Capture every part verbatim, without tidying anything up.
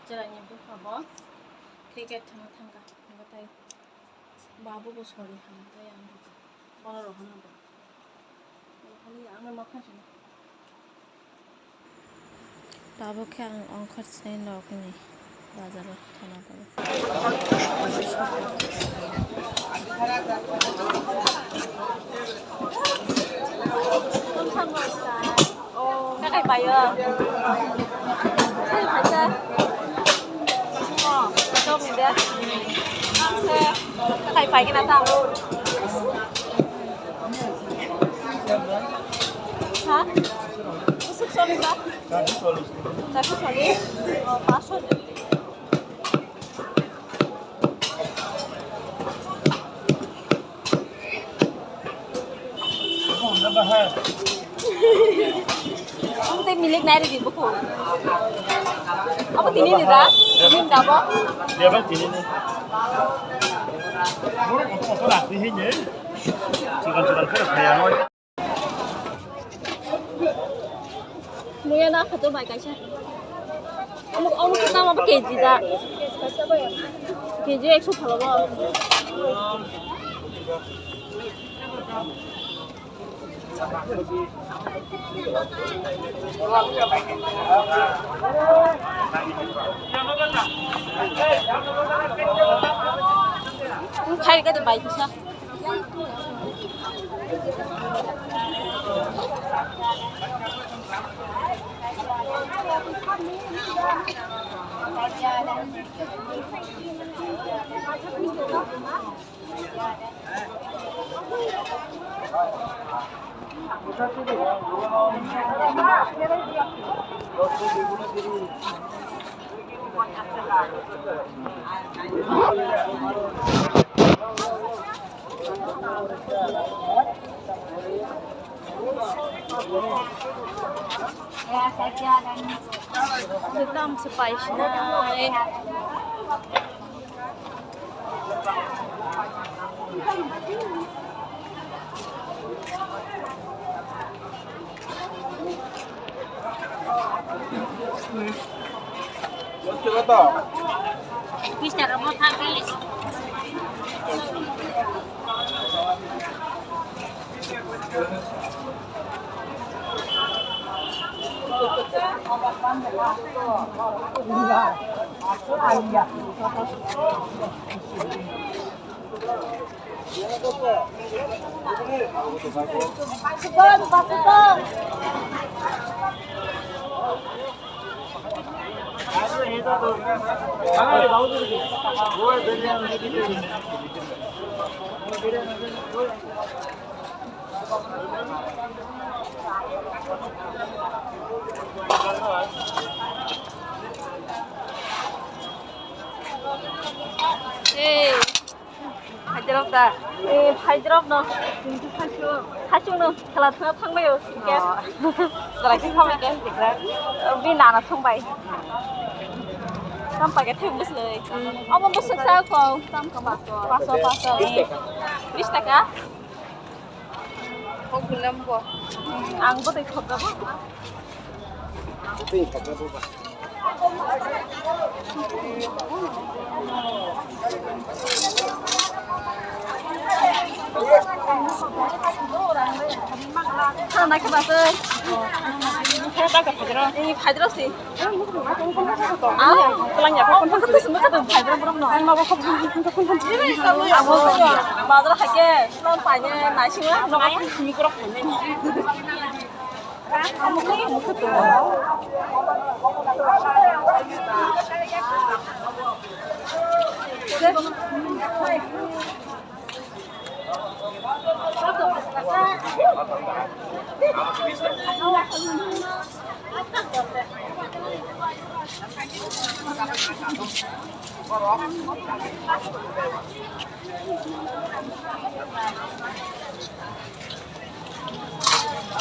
Chwraini bupha bo cricket thwngna thangkha, hwnbathai babu bo sori hamtai ang bo, bono rohorna bo. Hwnwi ang no ma khansano. Tabuk khe ang ongkhor sinai nokni bazaro thana bagwi. Kakai payo. Kakai payo. Kakai paigina ta. Ha? Kusuk solis ba? Charso solis. Charso solis? Oh, paso. Amo tei milik nai ridi buku. Amo tini ni da? Tini ni da bo? Dia ba tini ni. Borok kotor kotor rati hai ni. Chikon chikon khe phai ano. Muya na khato bai kaisa. Omo, omo khe tamo K G da. K G ekso phalo bo. Khai ka de bai kisa. Tam se pai sinai. Bish taka mo thang khe. Hey. Phaidrop da? Eh, phaidrop no. Sachung, sachung no khela thangna thangbai o. Oh. Jara khe khamai khe tikra. Bi nana thangbai. Tam pa khe thang bus le. Amo bus sa ko. Tam ka ba ko. Paso, paso. Bish taka. Kok gulam bo. Ang bo tai khop da bo. Tei khop da bo ba. Khana khe basoi. Khe ta khe phaidro. Ni phaidro si. Ah, twlang ya, phone phone tu semua tu phaidro borok no. Ang mabo phone phone phone phone. Abo bazar hake, phone paine naising la, no phone simi borok phone ni.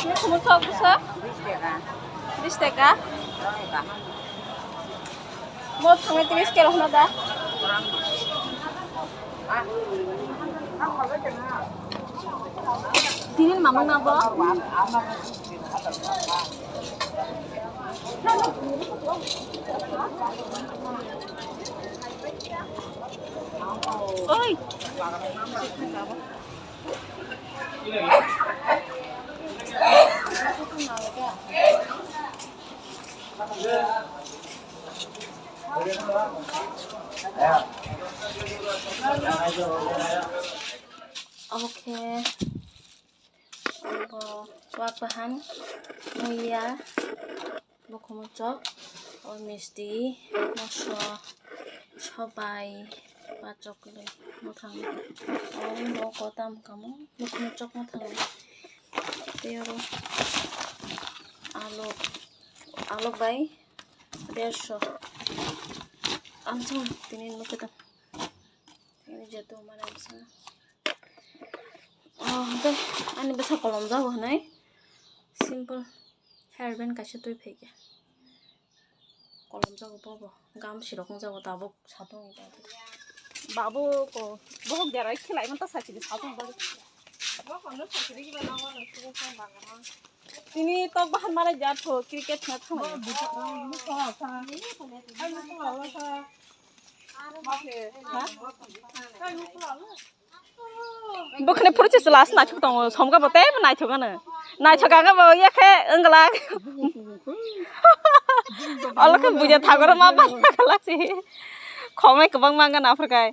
Ini semua sok besar? Bis taka. Bis taka? Mo thangnai tris kilo hwnna da? Tinin mamang na bo? Oi. Oke. Bo wak bahan, muiya, bukhumui chok, o misti, moso, sobai, pachok le mwthang. O nogo tam kamo, bukhumui chok mwthang. Tei oro alu, alu bai dersho. Amsong tini nukhe tang. Tini jeto mane amsong. Oh, hwnkhe ani bwsa kolom jago hwnwi simple hair band kaisa twi phaikha. Kolom jago bobo, gam sirok wng jago tabuk satung ni bagwi. Babu ko bohok derai khelai man ta sachili satung bagwi. Tini tok bahan malai ja tho cricket na thang. Bukhni phuru se chwla se naithok tongo, somga bo teibo naithok ano. Naithok ang bo yakhe wngla. Olo khe buja thagoro ma bana kala se. Khongnai kwbang mangga naphar kai.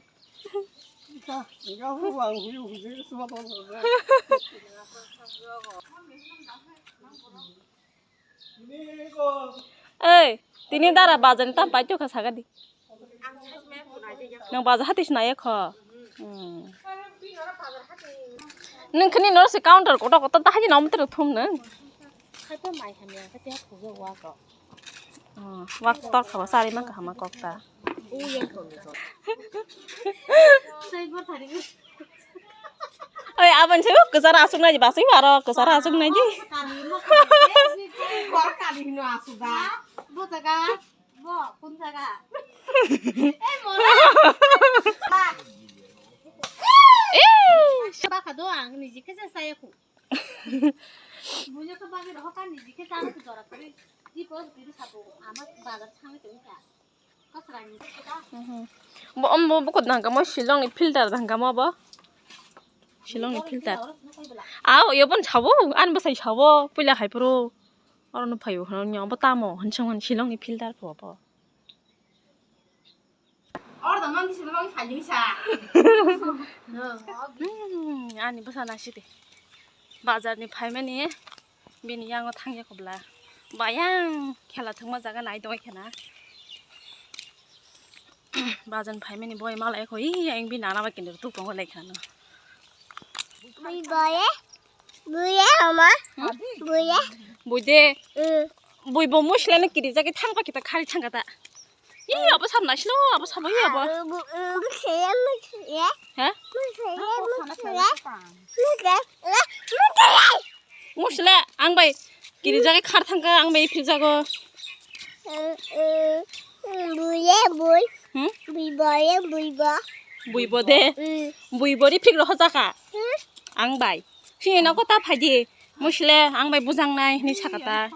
Ei, tini dara bazar ni tam pai tokha saga di. Nang bazar hati sinai kho. Hmm. Nang khani nor se counter koto koto ta haji nom tero thum nang. Oh, wak tor khaba sari ma kahama kokta. Oi, abang se kwcharo aswk nai di, baswi aro kwcharo aswk nai di. Bo jaga, bo kun jaga. Ei, mora. Ei, baka do ang niji khe sa saya khu. Bujo khe bagi roho ka niji khe sa khu jora kuri. Di ko diri sabo ama bazar thang tong ka. Mhm. Bo, om, bo, bo kod nang kamo Shillong ni filter nang kamo bo. Shillong ni filter. Aw, yo bon sabo, an bo sai sabo, puila hai pro. Oro no phayo, hano nyo bo tamo, han chang han Shillong ni filter po bo. Or da man di sini bang phai ni sa. Hmm, ani bwsa na sidi. Bazar ni phaimani bini yango thangya khobla. Bayang khela thangma jaga nai doi khena. Bazar ni phaimani boi malai kho, ih, yang bini nana ba kindir tu pongo lai khana. Bui boye, buye ama, buye. Bui de. Hmm. Bui bo musle no kiri jagi thangba kita khari thangkata. Ih, abo sab naisilo, abo sabo ih abo. Musle, musle. He? Musle, musle. Musle, musle. Musle, ang bai kiri jagi khar thangka, ang bai phil jago. Buye, bui. Hmm? Bui boye, bui bo. Bui bo de. Hmm. Bui bo ri phik roho jaka. Hmm? Ang bai. Sini na kota phaidi. Musle, ang bai bujang nai, hini sakata.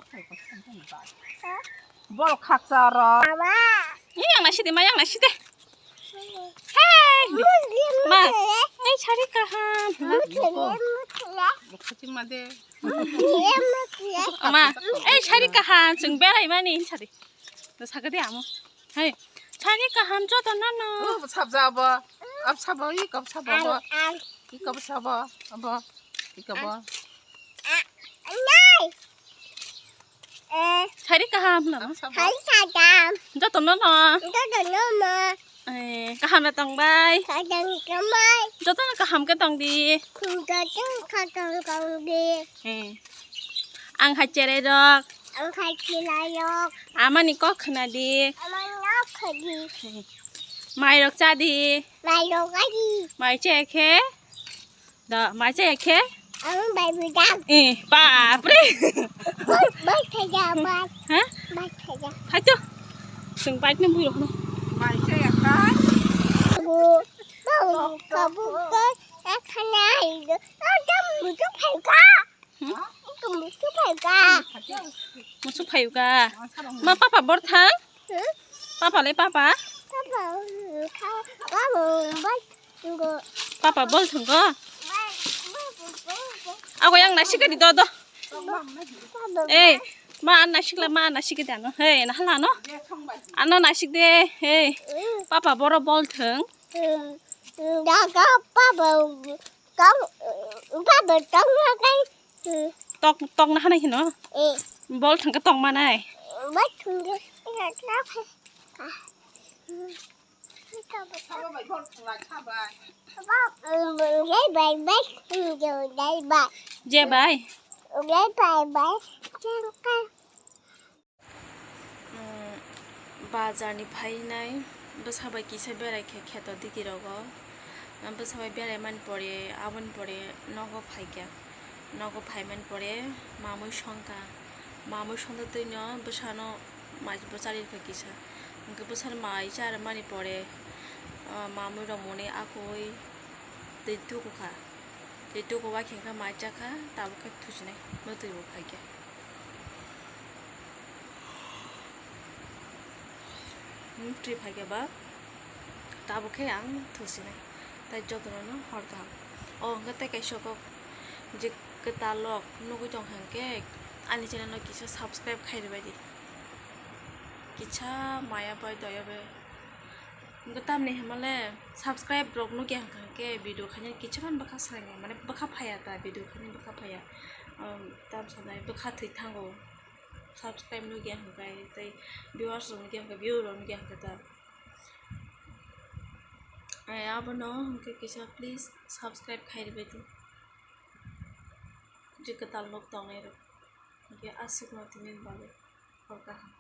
Bol khakcha ro. Mama. Ini yang nasi de, ma yang nasi de. Hey. Muslim, ma. Muslim. Hey, sari kaham. Muslim, Muslim. Bukhachi ma de. Muslim, Muslim. Ma. Hey, sari kaham. Sung berai mani sari. Sakade amo. Hey, sari kaham joto no no. Oh, sabja abo. Ab sabo, i kap sabo abo. Ang, ang. I kap sabo abo. I kap bo. Ah, nai. Eh. Sari kaham no. Ab sabo. Sari kaham. Joto no no. Joto no no. Eh, kaham na tong bai. Kaham tong bai. Joto no kaham ke tong di. Joto no kaham tong di. Eh. Ang hai cherai rok. Ang hai cherai rok. Amani kok khna di. Amani kok khna di. Mai rok cha di. Mai rok cha di. Mai che khe. Da, mai che khe. Ang bai bujang. Eh, bapre. Bai, bai khaja, bai. Ha? Bai khaja. Hai to. Sung bai ni bui rok no. Mai che khe. Bu, bu, bu, bu, bu, khna di. Ang dam bu tu khai ka. Hmm? Ang dam bu tu khai ka. Musu phayu ka. Ma papa bor thang? Hmm? Papa le papa? Papa, hmm, kha-, papa, bai, go. Papa bol thang go? Bai, bai, bai, bai. Ago yang nasi ka di do do. Papa, eh, ma an nasi kla ma an nasi ka di ano. Hey, na hala no. Ano nasi de. Hey. Hmm. Papa boro bol thang. Hmm. Hmm, da ka papa. Tong, tong, tong na hanai hino. Eh. Bol thangka tong manai. Bol thangka. Bai, bai, bai. Je bai. Bai, bai, bai. Bazar ni phainai bwsa bai kisa berai khe kheto digi rogo. Bwsa bai berai mani pore aboni pore nogo phaikha. Nogo phaimani pore mamui songkha. Mamui songtwi no bwsano mai bo charikha kisa. Hwnkhe bwsano mai charwmani pore, ah, mamui rok mwnwi akoi twi tukukha. Tei tuku bai khe mai chakha, tabuk khe thusinai mwtwi bo phaikha. Mwtwi phaikha ba tabuk khe ang thusinai. Tai jotono no hor kaham. O hwnkhe tei kaisa kok je kwtal rok nugwi tong kha hwnkhe ani channel no kisa subscribe khai rwbaidi. Kisa maya bai doya bai. Hwnkhe tamni hwnmale subscribe rok nukya hwnkha hwnkhe video khaina kichimani bwkha swrangya, mane bwkha phaiya ta, video khaina bwkha phaiya. Um, tam sanai bwkha thwi thango. Subscribe nukya hwnkhe tei viewers rok nukya hwnkhe, view rok nukya hwnkhe ta. Ai abono hwnkhe kisa please subscribe khai rwbaidi. Je kwtal nok tongnai rok. Hwnkhe aswkno tini bagwi hor kaham.